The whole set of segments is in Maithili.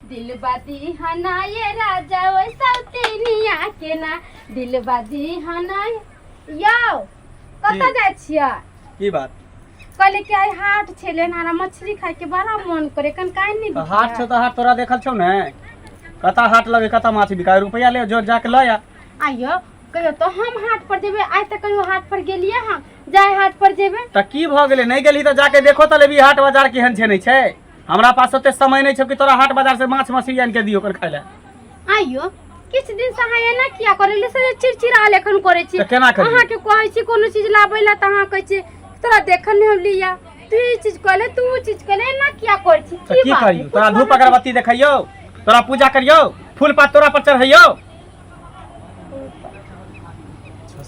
दिलबादी हनाये राजा ओइ सौतेनिया के ना दिलबादी हनाय यौ कतऽ की? जाइ छियै? की बात? कहले कि आइ हाट छलै, हमरा मछली खाय के बड़ा मन करे, कन काहे नहि तऽ हाट छौ तऽ हाट तोरा देखल छौ ने? कतऽ हाट लगे, कतऽ माछ बिकाय? रुपैआ ले जो, जाके लऽ आ। आइयो कहियो तऽ हम हाट पर जेबै, आइ तऽ कहियो हाट पर गेलियै हम जाय हाट पर जेबै। तऽ की भऽ गेलै? नहि गेलही तऽ जाके देखो तऽ लेबही हाट बाजार केहन छै नहि छै। हमरा पास ओते समय नहि छौ कि तोरा हाट बाजार से माछ मछली आनि के दियौ ओकर खाय लए। आइयो किछु दिन से अहाँ एना किया करै से चिड़चिड़ाल एखन करै छी? तऽ केना करियै? अहाँके कहै छी कोनो चीज लाबै लए तऽ अहाँ कहै छी तोरा देखल नहि हम लिया, तू ई चीज कहले, तू ओ चीज कहले, एना किया करै छी? तऽ की बात करियौ? है? तोरा कुछ धूप अहाँके- अगरबत्ती देखैयौ, तोरा पूजा करियौ, फूल पात तोरा पर चढ़ैयौ?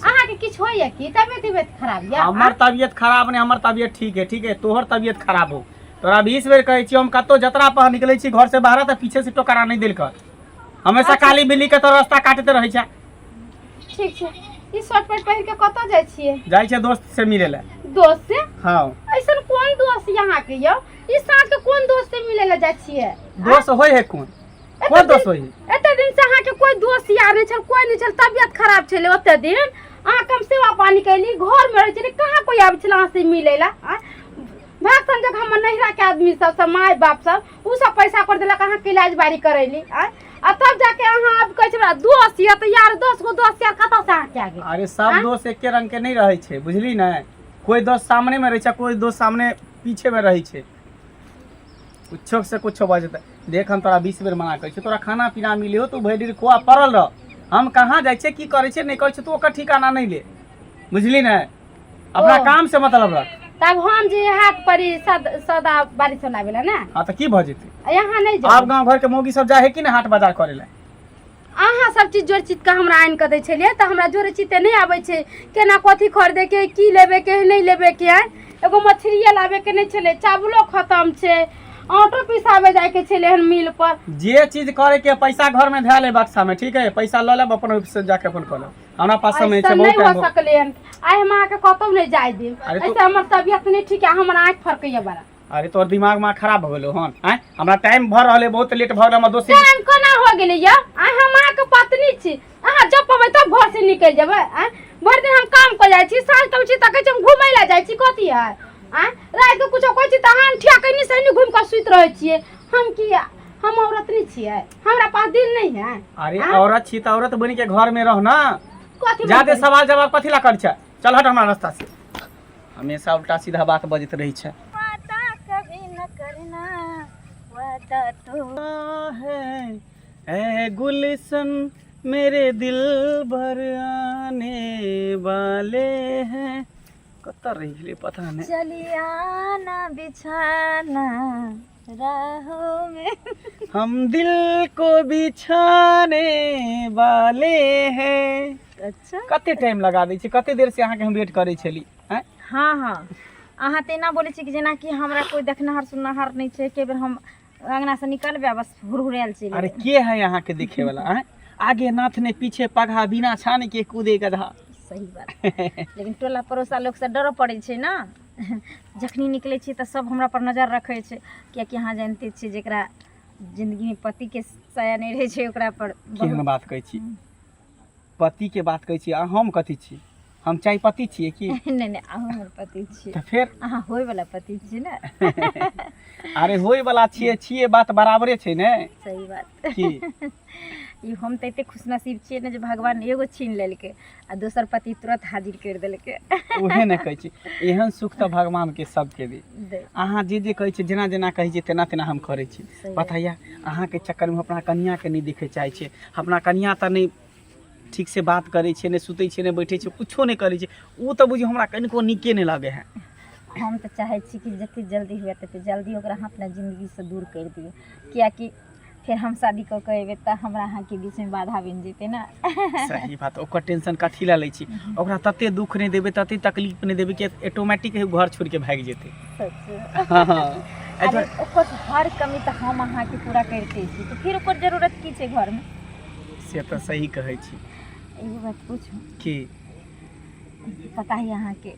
अहाँके किछु होइया की? तबियत तबियत खराब या? हमर तबियत खराब नहि, हमर तबियत ठीक है, ठीक है। तोहर तबियत खराब हो। तोरा 20 बेर कहै छियौ, हम कतौ जतरा पर निकलै छी घर से बाहर तऽ पीछे से टोकरा नहि देल कर। हमेशा काली बिल्ली के तो रास्ता काटते रहै छै। ठीक छै। ई शर्ट पैंट पहिर के कतऽ जाइ छियै? जाइ छै दोस्त से मिले लए। दोस्त से? हाँ। ऐसन कोन दोस्त यहाँ के यौ? ई साँझ के कोन दोस्त से मिले लए जाइ छियै? दोस्त होय है कोन? कोन दोस्त होय है? एते दिन से अहाँके कोई दोस्त यार नहि छल, कोई नहि छल, तबियत खराब छलै ओते दिन अहाँ कम सेवा पानी कैली, घर में रहै छलै, कहाँ कोई आबै छलै अहाँ से मिलै लए? आँय? भाग संजोग हमर नैहरा के आदमी सब, सब माय बाप सब, उ सब पैसा कर देलक अहाँके इलाज बारी करैली। आँय? आ तब जाके अहाँ आब कहै छै हमरा दोस्त यऽ तऽ यार 10 गो दोस्त यार कतऽ से अहाँके आ गेल? अरे सब आँय? दोस्त एके रंग के नहीं रहै छै, बुझली ने? कोई दोस्त सामने में रहै छै, कोई दोस्त सामने पीछे में रहै छै, कुछो से कुछो बजतै। देख, हम तोरा 20 बेर मना करै छियौ, तोरा खाना पीना मिले हो, तू भरि दिन खोआ पड़ल रह। हम कहाँ जाइ छियै, की करै छियै, नहि करै छियै, तू ओकर ठिकाना नहि ले, बुझली ने? अपना ओ। काम से मतलब रख। तब हम जे हाथ पर ई सदा बारिश लाबे ला ने। हाँ, तऽ की भऽ जेतै? यहाँ नहीं आब जाओ। गाँव घर के मौगी सब जाइ है कि नहि हाट बाजार करै लए? अहाँ सब चीज जोड़ चित के हमरा आनि कऽ दै छलियै तऽ हमरा जोड़े चिते नहि आबै छै केना कथी खरीदे के, की लेबे के, नहि लेबे के है। एगो मछलिए लाबे के नहि छलै, चावलो खतम छै, आटो पिसाबे जाय के छलै हन मिल पर। जे चीज करे के पैसा घर में धए ले बक्सा में, ठीक है? पैसा लऽ लेब अपन, ऑफिस से जाके अपन कऽ लेब। हमरा पास समय छै। ऐसा बहुत नहि हो टाइम हो। सकलै हन। आइ हम अहाँके कतहु नहि जाय देब। अरे ऐसे हमर तबियत नहि ठीक है, हमर आँखि फड़कैया बड़ा। अरे तोहर दिमाग में खराब भऽ गेलो हन? आँय, हमरा टाइम भऽ रहल है, बहुत लेट भऽ गेल, हमर दोस्त। टाइम कोना हो गेलै यौ? आइ हम अहाँके पत्नी छी, अहाँ जब पबै तब घर से निकलि जेबै? आँय, भरि दिन हम काम कऽ जाइ छी, साँझ तक छी तऽ कहै छी हम घुमै लए जाइ छी, कथी है? आँय, रातिके कुछो कहै छी तऽ अहाँ ठिया कहीं से घुमि कऽ सुति रहै छियै। हम की, हम औरत नहि छियै? हमरा पास दिल नहीं है? अरे आँय? औरत छी तऽ औरत बनि के घर में रह ना। कथी जादे बनि? सवाल जवाब कथी ला करै छै? चल हट हमरा रास्ता से, हमेशा उल्टा सीधा बात बजैत रहै छै। वादा कभी न करना, वादा तो है ए गुलशन मेरे दिल भर आने वाले हैं। कतऽ रहि गेलै पता नहि। चली आना, बिछाना राहों में हम दिल को बिछाने वाले हैं। अच्छा। कते टाइम लगा दै छै, कते देर से अहाँके हम वेट करै छली, आँय? हाँ, अहाँ तऽ एना बोलै छी कि जेनाकि हमरा कोइ देखनिहार सुननिहार नहि छै। एके बेर हम अङ्गनासँ निकलबै आ बस हुरहुरायल चलि अरे एबै। के है अहाँके देखे वाला, आँय? आगे नाथ ने पीछे पगहा, बिना छान के कूदे गधा। सही बात, लेकिन टोला पड़ोसा लोकसँ डरो पड़ै छै ने। जखनी निकलै छियै तऽ सब हमरा पर नजर रखै छै, कियाकि अहाँ जानिते छियै, जकरा जिन्दगीमे पतिके साया नहि रहै छै ओकरा पर केहन बहुत बात कहै छी? पतिके बात कहै छी आ हम कथी छी? हम चाय पत्ती छियै की? नहि नहि, अहूँ हमर पति छियै। तऽ फेर? अहाँ होयवला पति छियै ने। अरे होय वाला छियै छियै, बात बराबरे छै ने। सही बात। की ई हम तऽ एते खुशनसीब छियै ने जे भगवान एगो छीन लेलकै आ दोसर पति तुरंत हाजिर करि देलकै। उहे ने कहै छी, एहन सुख तऽ भगवानके सबके दी। दे। अहाँ जे जे कहै छियै, जेना जेना कहै छियै, तेना तेना हम करै छी। सही। पता यऽ, अहाँके चक्करमे अपना कनिआँके नहि देखै चाहै छियै। अपना कनिआँ तऽ नहि ठीक से बात करै छै, नहि सुतै छै, नहि बैठै छै, कुछो नहि करै छै। ओ तऽ बुझियौ हमरा कनिको नीके नहि लगै है। हम तऽ चाहै छी कि जते जल्दी हुए तते जल्दी ओकरा अहाँ अपना जिन्दगीसँ दूर करि दियौ, किएकि फेर हम शादी कऽ कऽ अयबै तऽ हमरा अहाँके बीचमे बाधा बनि जेतै ने। सही बात। ओकर टेंशन कथी लए लै छी? ओकरा तते दुःख नहि देबै, तते तकलीफ नहि देबै कि ऑटोमेटिक घर छोड़ि कऽ भागि जेतै। सच। हँ। अरे ओकर हर कमी तऽ हम अहाँके पूरा करिते छी, तऽ फिर ओकर जरूरत की छै घरमे? से तऽ सही कहै छी। एगो बात पूछू? की? पता है अहाँके,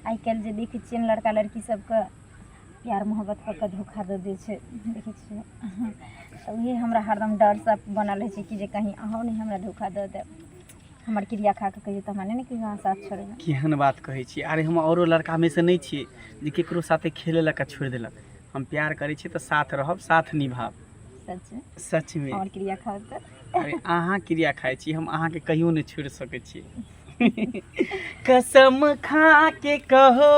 आइ काल्हि जे देखै छियै लड़का लड़की सबके प्यार मोहब्बत कऽ कऽ धोखा दऽ दै छै, देखै छियै। तऽ उएह हमरा हरदम डरसँ बनल रहै छै कि जे कहीँ अहूँ नहि हमरा धोखा दऽ देब। हमर क्रिया खा कऽ कहियौ तऽ हमरा नहि ने कहियो अहाँ साथ छोड़बै। केहन बात कहै छी? अरे हम औरो लड़कामे से नहि छियै जे केकरो साथे खेले लऽ कऽ छोड़ि देलक। हम प्यार करै छी तऽ साथ रहब, साथ निभाब। सच? सचमे। हमर क्रिया खाउ तऽ। अरे अहाँ क्रिया खाइ छी, हम अहाँके कहियो नहि छोड़ि सकै छी। कसम खा के कहो,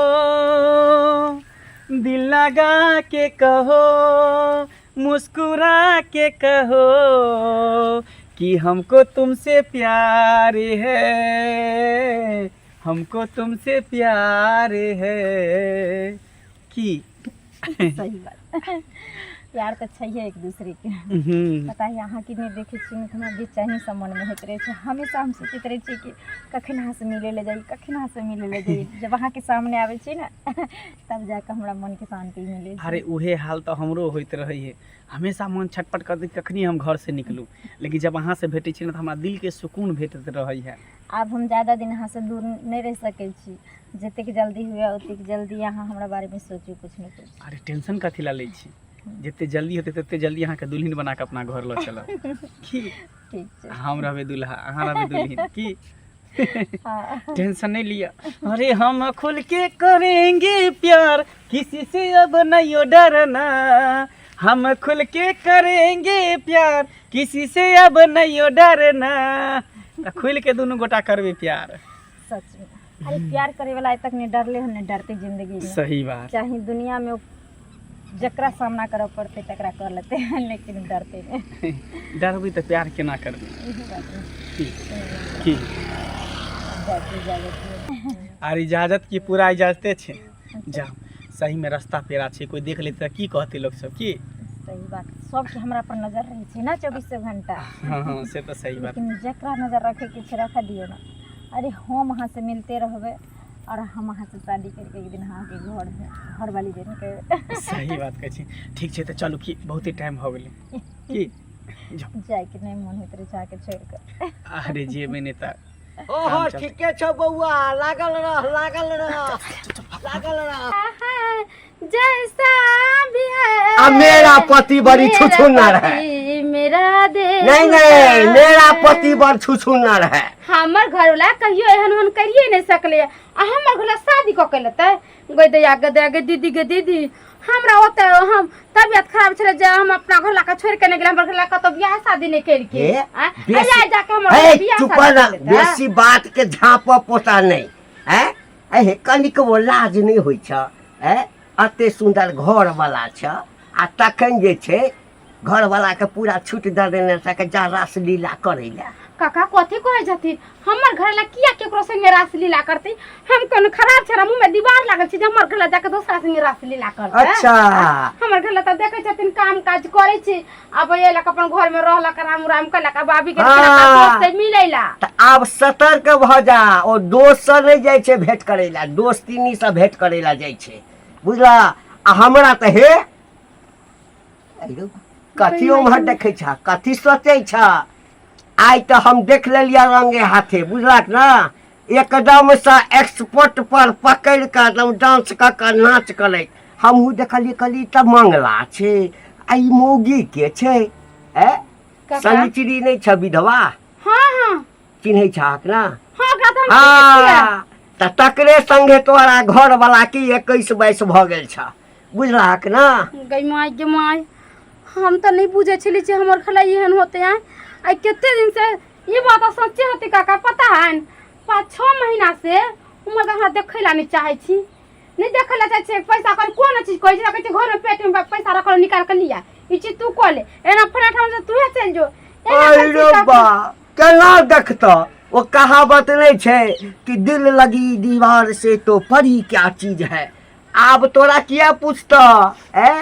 दिल लगा के कहो, मुस्कुरा के कहो कि हमको तुमसे प्यार है, हमको तुमसे प्यार है। की सही बात, प्यार तऽ छैहे एक दूसरेके। पता है, अहाँके नहि देखै छी ने तऽ हमरा बेचैनी सँ मनमे होइत रहै छै। हमेशा हम सोचैत रहै छियै कि कखन अहाँसँ मिलै लए जाइ, कखन अहाँसँ मिलै लए जाइ। जब अहाँके सामने आबै छी ने, तब जाकऽ हमरा मनके शान्ति मिलै छै। अरे उहे हाल तऽ हमरो होइत रहै है। हमेशा मन छटपट करतै कखनी हम घरसँ निकलू, लेकिन जब अहाँसँ भेटै छी ने तऽ हमरा दिलके सुकून भेटैत रहै है। आब हम ज्यादा दिन अहाँसँ दूर नहि रहि सकै छी। जतेक जल्दी हुए ओतेक जल्दी अहाँ हमरा बारेमे सोचू किछु ने किछु। अरे टेंशन कथी लए लै छी? जते जल्दी हेतै तते जल्दी अहाँके दुल्हन बना कऽ अपना घर लऽ चलब। की? ठीक छै। हम रहबै दुल्हा, अहाँ रहबै दुल्हन। की? हाँ। टेंशन नहीं लिया। अरे हम खुल के करेंगे प्यार, किसी से अब नहीं डरना। हम खुल के करेंगे प्यार, किसी से अब नहीं डरना। तऽ खुल के दुनू गोटा करबै प्यार। सच में, अरे प्यार करे वाला आइ तक नहीं डरले हन, नहीं डरते जिंदगी में। सही बात। चाहे दुनिया में जकरा सामना करऽ पड़तै तकरा कर लेतै, लेकिन डरते नहि। डरबै तऽ प्यार केना करबै? इहे बात ने। की की जाके इजाजत दियौ। आर इजाजत की, पूरा इजाजते छै। जाओ, सही में रास्ता पेरा छै, कोई देख लेतै तऽ की कहतै लोक सब? की? सही बात, सबके हमरा पर नजर रहै छै ने चौबीसो घंटा। हँ हँ, से तऽ सही बात। लेकिन जकरा नजर रखैके छै रखऽ दियौ ने। अरे हम अहाँसँ मिलते रहबै आओर हम अहाँसँ शादी करके एक दिन अहाँके घरमे घरवाली बनिके। सही बात कहै छी। ठीक छै तऽ चलू की, बहुते टाइम भऽ गेलै। की, जाउ। जाइके नहि मोन होइत रहै छै अहाँके छोड़ि कऽ। अरे जेबै नहि तऽ ओहो काम चलतै। ठीके छौ बौआ, लागल रह, लागल रह, लागल रह। जैसा भी है आ मेरा पति बड़ी मेरा छुछुनर है। पति मेरा देवता। नहीं नहीं, मेरा पति बड़ छुछुनर है। हमर घरवाला कहियो एहन ओहन करिए नहीं सकले। आ हमर घरवाला शादी कऽ के लेतै? गई दैया गे दैया गे दीदी, गे दीदी, हमरा ओते हम तबियत खराब छलै जे हम अपना घरवाला के छोड़ि के नहि गेलै। हमर घरवाला कतौ बियाह शादी नहि केलकै। हे, आँय, बेसी- अइया जाके हमर हे घरवाला बियाह चुप शादी ना, कऽ लेतै? बेसी बात के झाँप पोता नहीं है। अहे कनिकबो लाज नहि होइ छ? है, एते सुन्दर घर वाला छ आ तखन जे छै घर वाला के पूरा छूट दऽ देने छै कि जा रासलीला करै लए। काका, कथी कहै छथिन? हमर घर ला किया केकरो संगे रासलीला करतै? हम कोनो खराब छै? मुँह में दीवार लागल छै जे हमर घर ला जाके दोसरा संगे रासलीला करतै? अच्छा। हमर घर ला तऽ देखै छथिन काम काज करै छै, आब अयलक अपन घर में रहलक, आराम उराम केलक, आब आबि गेल हाँ। दोस्त से मिलै ला। तऽ आब सतर्क भऽ जा। ओ दोस्तसँ नहि जाइ छै भेँट करै लए, दोस्तिनीसँ भेँट करै लए जाइ छै, बुझला? आ हमरा तऽ हे अरे, कथी ओम्हर देखै छ, कथी सोचै छ? आइ तऽ हम देख लेलियै रंगे हाथे, बुझलक ने? एकदमसँ एक्सपर्ट पर पकड़ि कऽ एकदम डांस कऽ कऽ नाच करैत हमहूँ देखलियै। कहलियै ई तऽ मंगला छै आ ई मौगी के छै? ए काका। शनिचरी नहि छ विधवा? हाँ हाँ। चिन्है छहक ने? हाँ, ओकरा तऽ हम चिन्है छियै। हाँ, तऽ तकरे संगे तोरा घरवला की 21 22 भऽ गेल छ, बुझलहक ने? गई माय गे माय, हम तऽ नहि बुझै छली जे हमर खला एहन होते हैं। आइ कते दिन से ई बात सच्चे होते काका, पता है न, 5-6 महीना से उमर हमरा देखै ला नहि चाहै छी, नहि देखै ला चाहै छी। पैसा कर कोन चीज कहै छै, कहै छै घर में पेटी में पैसा रखल, निकाल के लिया, ई चीज तू कऽ ले, एना फलां ठाम से तूहे चलि जो, एना अरे करै छी काका। बा, केना देखत? ओ कहावत नहि छै कि दिल लगी दीवार से तो परी क्या चीज है। आब तोरा किया पूछत? ए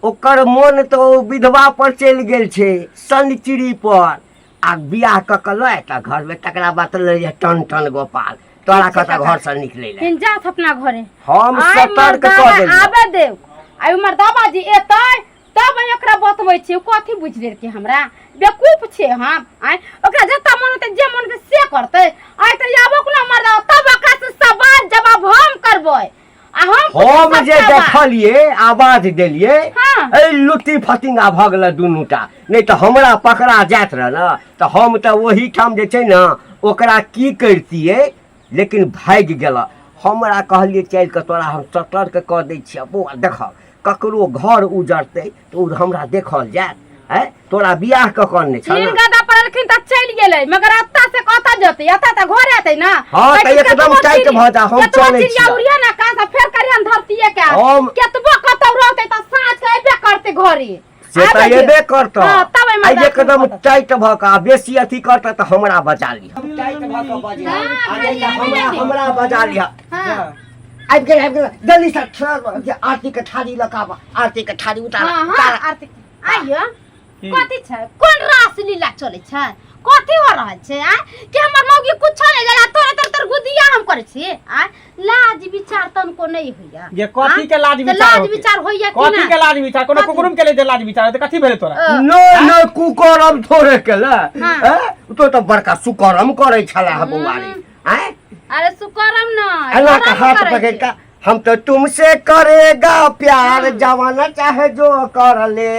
ओकर मोन तऽ ओ विधवा पर चलि गेल छै, शनिचरी पर। आ बियाह कऽ कऽ लऽ एतऽ घरमे, तकरा बाद लऽ जाय टन टन गोपाल, तोरा कतऽ घरसँ निकलै लए। फिर जात अपना घरे। हम आइ सतर्क मर्दाना कऽ देलियै। आबे देव, आइ मर्दाबा जी एतै तब एकरा बतबै छियै। कथी बुझि लेलकै हमरा? बेवकूफ छै हम? आइ ओकरा जतऽ मन होतै, जे मन होतै से करतै। आइ तऽ आबो कोनो मर्दाबा, तब ओकरा से सवाल जवाब हम करबै। आ हम हम जे सच्चा बात। देखलिए आवाज देलिए हाँ। एहि लुत्ती फतिंगा भऽ गेलै दुनूटा नहि तऽ हमरा पकड़ा जाइत रहै ने तऽ हम तऽ ओहिठाम जे छै ने ओकरा की करितियै लेकिन भागि गेल हमरा कहलियै चलि कऽ तोरा हम सतर्क कऽ दै छियह बौआ देखह ककरो घर उजड़तै तऽ ओ हमरा देखल जायत आँय तोरा बियाह कऽ कऽ ने छल तीन गदा पड़लखिन तऽ चलि गेलै मगर अत्ता से कतऽ जेतै अत्ता तऽ घर एतै ना हाँ, तऽ कहै छै एकदम केतबो टाइट चिड़िया- भऽ जा, हम केतबो चलै चिड़िया छियौ। उड़िया ना कास फेर करियन धरतीये के हम- केतबो कतौ रहतै तऽ साँझ के अयबे करतै घरे से तऽ आबै एबे करतऽ हाँ, तब एहिमे आ राखू एकदम पड़त। टाइट भऽ कऽ आ बेसी अथी करतऽ तऽ हमरा बजा लिह टाइट भऽ कऽ बजा हाँ, आ नहि तऽ खाली हमरा आबि हमरा बजा लिह हाँ आबि गेल आबि गेल जल्दी से जे आरती के थारी लऽ कऽ आबऽ आरती के थारी उतार हाँ हाँ उतार आरती आइयो की? कथी छै कोन रास लीला चलै छै कथी हो रहल छै आ कि हमर मौगी कुछो नहि जाला तोरे तर तर गुदिया हम करै छी आ लाज विचार तनको नहि होइया ये कथी के लाज तऽ विचार लाज होतै? विचार होइया कि कथी ना के लाज विचार कोनो कथी? कुकुरुम के ले लाज विचार होतै कथी भेलै तोरा नहि नहि कुकरम थोड़े केले हाँ। हैं? तो तऽ बड़का सुकरम करै छला है बौआ रे आँय अरे सुकरम न अल्लाह का हाथ पकड़ का हम तो तुमसे करेगा प्यार जवाना चाहे जो कर ले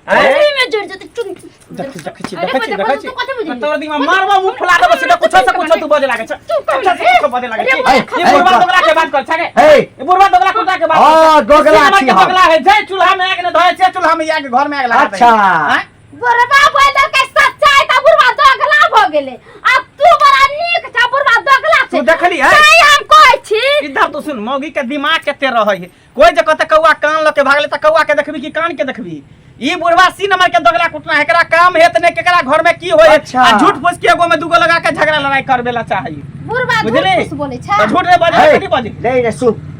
आँय? में जुड़ जेतै चुन देखै देखै छी अरे देखै छी बजे, देखै बजे, छी तू कथी बुझली? तोर दिमाग मारबा मुंह फुला देबो सीधा कुछो से कुछो तू बजे लागै छ कुछो से कुछो बजे लागै अरे छै बजे, ई बुढ़वा दोगला के बात कर छगे हे ई बुढ़वा दोगला कुत्ता के बात हाँ, दोगला नंबर छी के हम। दोगला है जय चूल्हा में आग ने धोए छै चूल्हा में आग घर में आग लगा अच्छा। बुढ़वा बोल देलकै सच्चाई तऽ बुढ़वा दोगला भऽ गेलै आ तू बड़ा नीक छ बुढ़वा दोगला छै तू देखली है? तैं हम कहै छी इधर तो सुन मौगी के दिमाग केते रहै है कोई जे कहते कौआ कान लऽ के भागले तऽ कौआ के देखबी कि कान के देखबी ई बुढ़वा सी नंबर के दोगला कुटना है एकरा काम हेत ने केकरा घर में की होय अच्छा। आ झूठ फूस के एगो में दूगो लगा के झगड़ा लड़ाई करबे ला चाही बुढ़वा झूठ बुझली? फूस बोलै छै तऽ झूठ रे बजे हे, कथी बजे नहीं रे सुन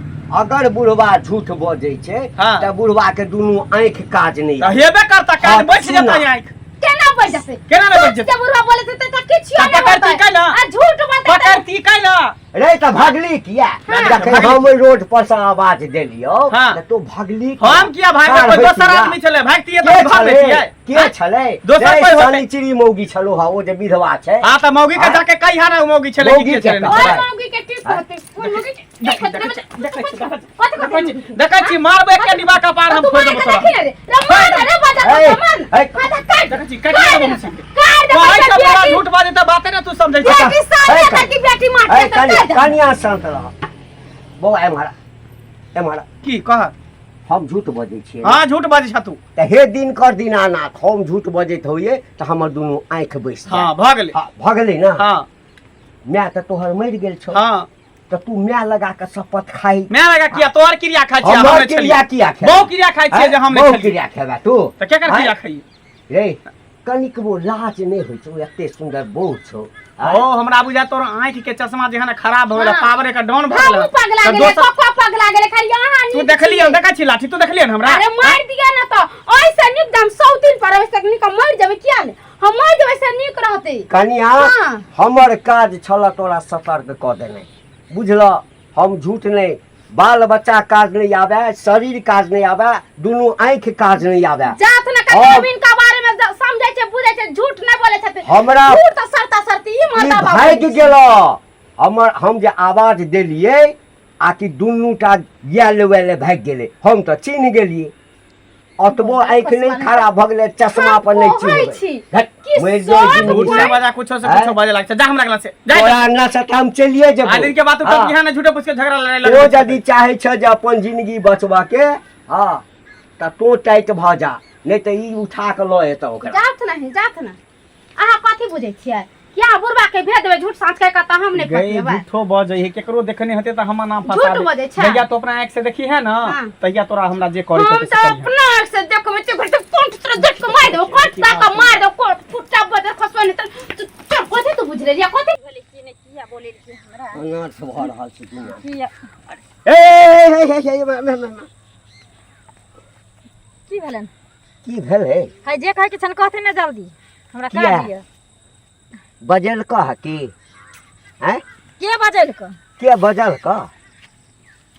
अगर बुढ़वा झूठ बजै छै हाँ। तऽ बुढ़वा के दुनू आँखि काज नहि तऽ हेबे करता हाँ, काज बैठ सुन जेता ना। आँखि केना बैठ जेतै केना नहि बैठ सच जेतै जे बुढ़वा बोलै छै तऽ किछो तऽ नहि पकड़ती होतै कैला? आ झूठ बोलतै तऽ पकड़ती कैला रे तऽ भगली किया हाँ। जखन हम ओहि रोड पर से आवाज देलियौ हाँ। तऽ तू भगली किया? हम किया भागबै ठाढ़ कोई होइत दोसर किया? आदमी छलै भागतियै के तऽ घर में छलै छियै के छलै दोसर रे, कोई होतै। शनिचरी मौगी छलो हा ओ जे विधवा छै हाँ तऽ मौगी के हाँ। जाके कहिया ने मौगी छलै कि मौगी के के छलै कहबै। ओहि मौगी के की कहतै कोन मौगी के की कहतै देखै छी, कथी कहतै देखै छी मारबै के डिब्बा कपार हम तू फोड़ि मार देबौ के तोरा देखी ने रे रे मार ने रे बजा हे, तो मार हे। माथा काट देखै छी काटि देबौ हम सबके। काट दे कहै छौ तोरा बेटी झूठ बाजै तऽ बाते ने तू समझै छी बेटी साले हे, तक की बेटी मारते ए तऽ कनिया काट दे। कनिया शांत रह बौआ एम्हर एम्हर की कह हम झूठ बजै छियै हाँ झूठ बाजै छह तू तऽ हे दिनकर दीनानाथ हम झूठ बजैत होइए तऽ हमर दुनू आँखि बैस हाँ भऽ गेलै हाँ भऽ गेलै ने हाँ माय तऽ तोहर मरि गेल छौ हाँ तऽ तू माय लगा कऽ शपथ खाइ माय लगा किया तोहर क्रिया खाइ छियै हम हमर नहि क्रिया छलियै किया खेबै बहु क्रिया खाइ छियै जे हम नहि बहु छलियै क्रिया खेबै तू तऽ केकर आँय? क्रिया खाइयै रे कनिकबो लाज नहि होइ छौ एते सुन्दर बहु छौ ओ हमरा बुझा तोर आँखि के चश्मा जे है ना खराब हो गेलै हाँ। पावर एकर डाउन भऽ गेलै हमहूँ पगला तऽ गेलै दोसर पप्पा पगला गेलै खाली अहाँ तू नीक देखलियै छियै। देखै छी लाठी तू देखलियै हमरा अरे मारि दिया ना तऽ ओहिसँ नीक दाम सौ दिन पर ओहिसँ नीक हम मरि जेबै किया ने हम मरि जेबै से नीक रहतै कनिया हाँ। हमर काज छल तोरा सतर्क कऽ देनाइ बुझल हम झूठ नहि बाल बच्चा काज नहि आबै शरीर काज नहि आबै दुनू आँखि काज नहि आबै जात न हम- कते इनका बारे में समझै छै बुझै छै झूठ नहि बोलै छथिन हमरा- झूठ तऽ सरता सरती ई ई माता बाबू भागि गेल हमर हम जे आवाज देलियै आ कि दुनू टा आयल उयल भागि गेलै हम तऽ चिन्ह गेलियै अतबो आँखि नहि खराब भऽ गेलै चश्मा पर नहि हम कहै छी चिन्हबै हट, कि मरि जाउ सब जिन्दगी झूठ से। से बजा कुछो से आँय? कुछो बजे लागै छै जा हमरा अगला से जा तोरा अंगना से तऽ हम चलिए जेबौ आदिन के बात हाँ। उठब यहाँ ने झूठे पूछ के झगड़ा लड़ाई तो लगै यदि चाहै छ जे अपन जिंदगी बचबऽ के हँ तऽ तों टाइट भऽ जा नहि तऽ ई उठा कऽ लऽ एतऽ ओकरा जात नहीं जात ना अहाँ कथी बुझै छियै कि अहाँ बुढ़बा के भेज देबै झूठ साँच कहि कऽ तऽ हम नहि गई फसिएबै झूठो बजै है केकरो देखने हेतै तऽ हमर नाम फंसा झूठ दे। बजै छै। जहिया तो अपना आँखि से देखी है ना हाँ। तहिया तोरा हमरा जे करे हम के तऽ अपना आँख से देखबै तऽ घर से कोंठ तोरा झट के मारि देबौ कोंठ ता कऽ मारि देबौ कोंठ फुट्टा बजर खसबै नहि तऽ तू चल कथी तू बुझि लेलियै कथी भेलै कि नहि किया बोलेलखिन हमरा अनर्थ भऽ रहल छै दुनिया किया ए हे हे हे हे हे, हे, हे। की भेलनि की भेलै है जे कहै के छनि कहथिन ने जल्दी हमरा किया? काज यऽ बजल कह की आँय के बजल कऽ के बजल कह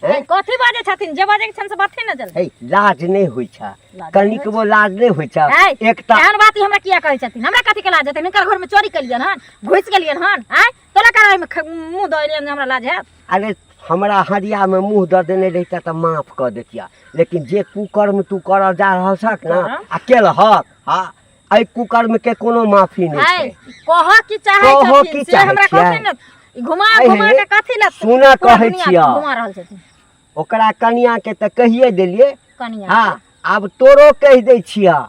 है, कथी बाजै छथिन जे बाजै के छनि से बाजथिन ने जल्दी हे लाज नहि होइ छै लाज नहि कनिकबो लाज नहि होइ छै है, एकटा एहन बात ई हमरा किया कहै छथिन हमरा कथी के लाज हेतै हिनकर घर में चोरी केलियन हन घुसि गेलियन हन आँय तोरा कारण मुँह दऽ एलियन जे हमरा लाज हैत अरे हमरा हरियामे मुँह दऽ देने रहितै तऽ माफ कऽ दैतियै लेकिन जे कुकर्म तू करऽ जा रहल छक ने आ केलहक हँ एहि कुकर्मके कोनो माफी नहि है छै कहऽ की चाहै कहऽ छथिन की से चाहै हमरा छियै? कहथिन ने ई घुमा अहे, घुमा के कथी लए सुनऽ पूरा कहै दुनिया छियऽ। घुमा रहल छथिन ओकरा कनियाके तऽ कहिए देलियै कनिया हँ आब तोरो कहि दै छियह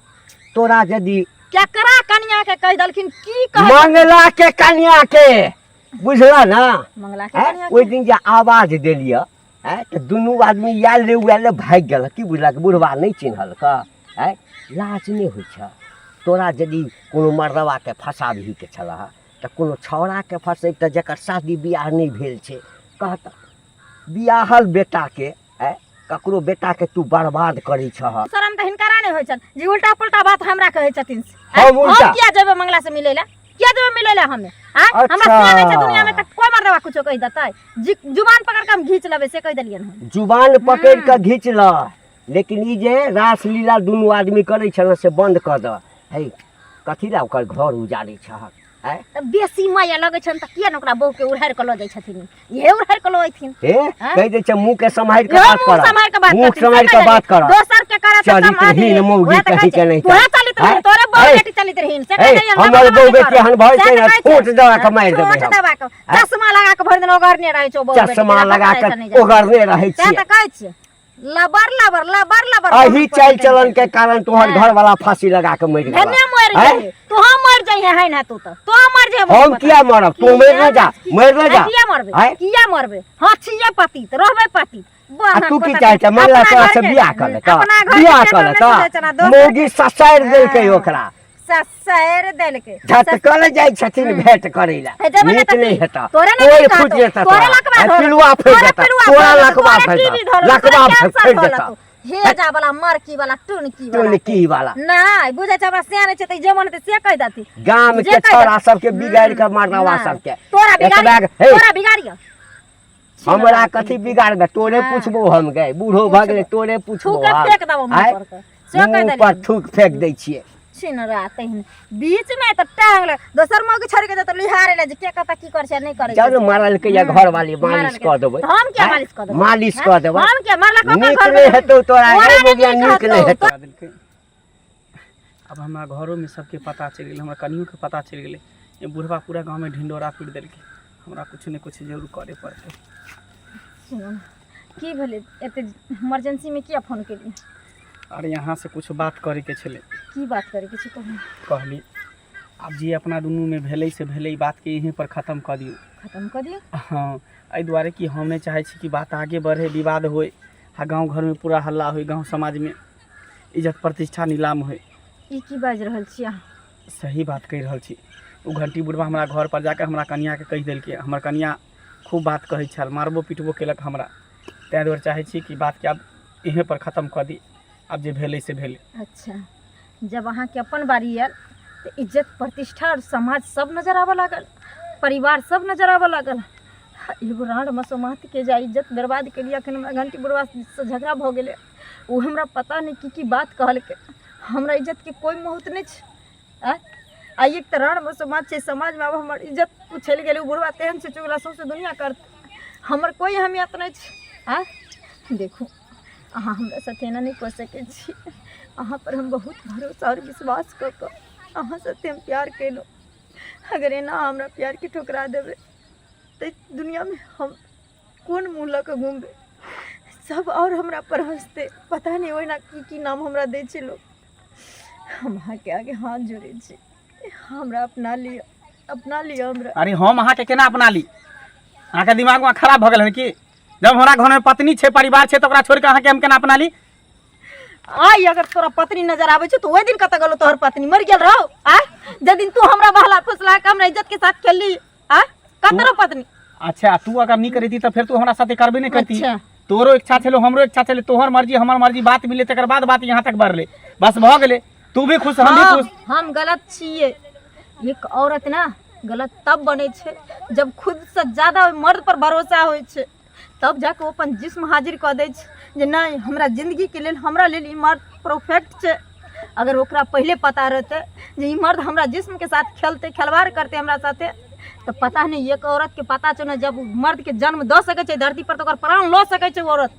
तोरा यदि केकरा कनिया के कहि देलखिन की कहै मंगला के कनिया के बुझल ना मंगला के हैं? कनिया ओहि दिन जे आवाज देलियै हैं तऽ दुनू आदमी आयल रे उएल रे भागि गेल की बुझलक बुढ़वा नहि चिन्हलक हैं लाज नहि होइ छ तोरा यदि कोनो मर्दबाके फँसाबहीके छलह तऽ कोनो छौड़ाके फँसेबतऽ जकर शादी बियाह नहि भेल छै कहत बियाहल बेटाके आँय ककरो बेटाके तू बर्बाद करै छह शरम तऽ हिनकरा नहि होइ छनि जे उल्टा पुल्टा बात हमरा कहै छथिन हम उल्टा? हम किया जेबै मंगला से मिलै लए किया जेबै मिलै लए हमे आँय हमरा अच्छा। से नहि छै दुनिया में तऽ कोइ मर्दवा कुछो कहि देतै जुबान पकड़ के हम घीच लेबै से कहि देलियनि हन जुबान पकड़ि कऽ घीच लह लेकिन ई जे रासलीला दुनू आदमी करै छल से बन्द कऽ दह है कथी लए ओकर घर उजाड़ै छहक आँय तऽ बेसी माया लगै छनि तऽ किया ने ओकरा बहू के उड़ारि कऽ लऽ जाइ छथिन इहे उड़ारि कऽ लऽ अयथिन हे आँय? कहि दै छै मुँह के सम्हारि कऽ इहो बात मुँह कर सम्हारि कऽ बात मुँह करथिन, सम्हारि से कऽ कहि बात कर दोसर के करत तऽ चरित्रहीन समाधि। मौगी उएह तऽ कहीं कहै के छै, नहीं तोहे चलित आँय? रहीन तोरे बहु ऐ, बेटी चलित रहीन से ऐ, कहि देलियनि, हमर हम बहु नहि बेटी करब। एहन भऽ से जेतै तऽ ने, कहै छै। ठोंठ दबा कऽ मारि देबै ठोंठ हम। दबा कऽ आँय? चश्मा लगा कऽ भरि दिन ओगरने रहै छौ बहु बेटी, चश्मा तेरा लगा पता कऽ छै नहि जानै। ओगरने रहै सएह छियै तऽ कहै छियै लबर लबर लबर लबर अही चालि चलन के कारण तोहर हाँ। घर वाला फांसी लगा के मरि गेल भने मर आँय? जाइए तू हम मर जाइए है ना तू तो तू मर जाइए हम किया मरब तू मरि न जा मरि न जा किया मरबे आँय? किया मरबे हां छियै पति त रहबे पति आ तू की चाहै छ मानि ला तोरा से बियाह कऽ लेता बियाह कऽ लेता मौगी ससारि देलकै ओकरा ससारि देलकै झटकल जाइ छथिन भेंट करै लए हे जेबै ने नीक तऽ नहि की? हेतऽ तोरे नहि कोइ नीक फुटि हेतौ। जेतऽ तोरे तोरा लकवा आ धऽ पिलुआ लेतौ। फटि तोरे जेतऽ पिलुआ तोरा धऽ लेतौ, लकवा तोरे फटि टीवी जेतऽ धऽ लेतौ, लकवा तोरे कैंसर फटि धऽ जेतऽ लेतौ। हेजा वाला मरकी वाला टुनकी वाला टुनकी वाला नहि बुझै छै हमरा सियान छै तऽ जे मन हेतै से कहि देती गाम जे के कहि छौड़ा देती। सबके बिगाड़ि कऽ मरदवा नहि। सबके तोरा एक बिगाड़ी बैग हे तोरा बिगाड़ियो हमरा कथी बिगाड़बे तोरे हाँ। पुछबो हम गए बूढ़ो भऽ गेलै तोरे पुछबो थूके हम फेंक देबो मुँह आँय? पर के से कहि मुँह पर देलियै थूक फेंक दै छियै छिनरा तहिन बीच में तऽ टांग लग दोसर मौगी छोड़ के जेतौ लिहारे ले जे के कतऽ की करै छै नहि करै जाउ छै ने मारलकै या हम्म। घरवाली मालिश मारलकै। कऽ देबै तऽ हम किया आँय? मालिश कऽ देबै मालिश कऽ देबै हम किया मारलक ओकर नीक घर नहि में हेतौ तोरा तोरा गे नहि बौआ नीक नीक नहि हेतौ। हेतौ करा देलकै आब हमरा घरोमे सबके पता चलि गेलै हमरा कनियोके पता चलि गेलै जे बुढ़बा पूरा गाँवमे ढिंढोरा पीट देलकै हमरा किछु ने किछु जरूर करे पड़तै सुनू ने, की भेलै एते इमरजेंसी में किया फोन केलियै अरे यहाँ से कुछ बात करैके छलै की बात करैके छै कहू कहली आब जे अपना दुनूमे भेलै से भेलै बातके यहीं पर खतम कऽ दियौ खतम कऽ दियौ हँ एहि दुआरे कि हम नहि चाहै छी कि बात आगे बढ़े विवाद होइ आ गाँव घरमे पूरा हल्ला होइ गाँव समाजमे इज्जत प्रतिष्ठा नीलाम होइ ई की बाजि रहल छी अहाँ सही बात कहि रहल छी ओ घंटी बुढ़बा हमरा घर पर जाके हमरा कनियाके कहि देलकै हमर कनिया खूब बात कहै छल मारबो पिटबो केलक हमरा ताहि दुआरे चाहै छी कि बातके आब इहें पर खतम कऽ दी आब जे भेलै से भेलै अच्छा जब अहाँके अपन बारी आयल तऽ इज्जत प्रतिष्ठा आओर समाज सब नजर आबऽ लागल परिवार सब नजर आबऽ लागल एगो राँड़ मसोमातके जा इज्जत बर्बाद केलियै अखन हमरा घंटी बुढ़बासँ झगड़ा भऽ गेलै ओ हमरा पता नहि की की बात कहलकै हमरा इज्जतके कोइ महत्व नहि छै आँय आ एक तऽ राँड़ मसोमात छै समाजमे आब हमर इज्जत उछलि गेलै ओ बुढ़बा तेहन छै चुगला सौँसे दुनिआँ करतै हमर कोइ अहमियत नहि छै आँय देखू अहाँ हमरा साथे एना नहि कऽ सकै छी अहाँ पर हम बहुत भरोसा आओर विश्वास कऽ कऽ अहाँ साथे हम प्यार केलहुँ अगर एना अहाँ हमरा प्यारके ठुकरा देबै तऽ दुनिआँमे हम कोन मुँह लऽ कऽ घुमबै सब आओर हमरा पर हँसतै पता नहि ओहिना की की नाम हमरा दै छै लोक हम अहाँके आगे हाथ जोड़ै छी हमरा अपना लिअ अपना लिअ हमरा अरे हम अहाँके केना अपना ली अहाँके दिमागमे खराब भऽ गेल हन की जब हमरा घरमे पत्नी छै परिवार छै तऽ ओकरा छोड़ि कऽ अहाँके हम केना अपना ली आइ अगर तोरा पत्नी नजर आबै छौ तऽ ओहि दिन कतऽ गेलौ तोहर पत्नी मरि गेल रहौ आ जे दिन तू हमरा बहला फुसला कऽ हमरा इज्जत के साथ खेलली आ कतऽ रहौ पत्नी अच्छा तू अगर नीक रहिती तऽ फेर तू हमरा साथे करबे नहि करती अच्छा। तोरो इच्छा छलो हमरो इच्छा छलै तोहर मर्जी हमर मर्जी बात मिले तकर बाद बात यहाँ तक बढ़ले बस भऽ गेलै तू भी खुश हम भी हम खुश हम गलत छियै एक औरत ना गलत तब बनै छै जब खुद से ज्यादा ओहि मर्द पर भरोसा होइ छै तब जाके ओ अपन जिस्म हाजिर कऽ दै छै जे नहि हमरा जिन्दगीके लेल हमरा लेल ई मर्द परफेक्ट छै अगर ओकरा पहिले पता रहतै जे ई मर्द हमरा जिस्मके साथ खेलतै खेलवाड़ करतै हमरा साथे तऽ पता नहि एक औरत के पता छौ ने जब उ मर्द के जन्म दऽ सकै छै धरती पर तऽ ओकर प्राण लऽ सकै छै ओ औरत।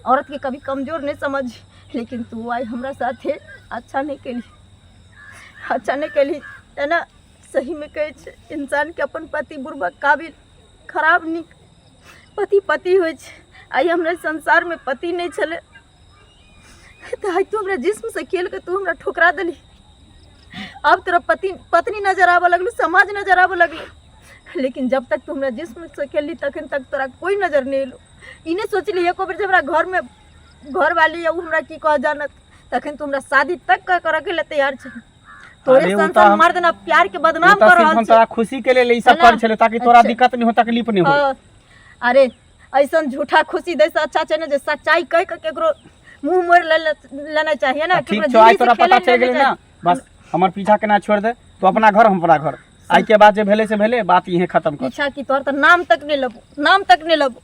औरत के कभी कमजोर नहि समझ, लेकिन तू आइ हमरा साथे अच्छा नहि केली, अच्छा नहि केली। तेना सहीमे कहै छै इंसानके अपन पति बुड़बक काबिल खराब नीक पति पति होइ छै। आइ हमरा संसारमे पति नहि छलै तऽ आइ तू हमरा जिस्मसँ खेल कऽ तू हमरा ठोकरा देली। आब तोरा पति पत्नी नजर आबऽ लगलू, समाज नजर आबऽ लगलू, लेकिन जब तक तू हमरा जिस्मसँ खेलली तखन तक तोरा कोइ नजर नहि एलौ। ई नहि सोचली एको बेर जे हमरा घरमे घरवाली यऽ ओ हमरा की कह जानत। तखन तू हमरा शादी तक कऽ के रखै लए तैयार छै। तोरे अरे ओ सन तऽ सन हम मर्द ना प्यार के ओ बदनाम तऽ कर सिर्फ रहल हम छै तोरा खुशी के लेल ई है सब ना? कर छलै ताकि तोरा अच्छा दिक्कत नहि हो, तकलीफ नहि हो। हाँ, अरे ऐसन झूठा खुशी दै से अच्छा छै ने जे सच्चाई कह के केकरो मुंह मोड़ ले लेना चाहिए ना। तऽ ठीक केकरो छौ, आइ जिंदगी से तोरा खेले पता चलि नहीं गेलै चाही। ना, बस हमर पीछा केना छोड़ि दे। तू अपना घर, हम अपना घर। आइ के बाद जे भेलै से भेलै, बात इहे खत्म कर। पीछा की, तोहर तऽ नाम तक नहीं लेबो, नाम तक नहीं लेबो।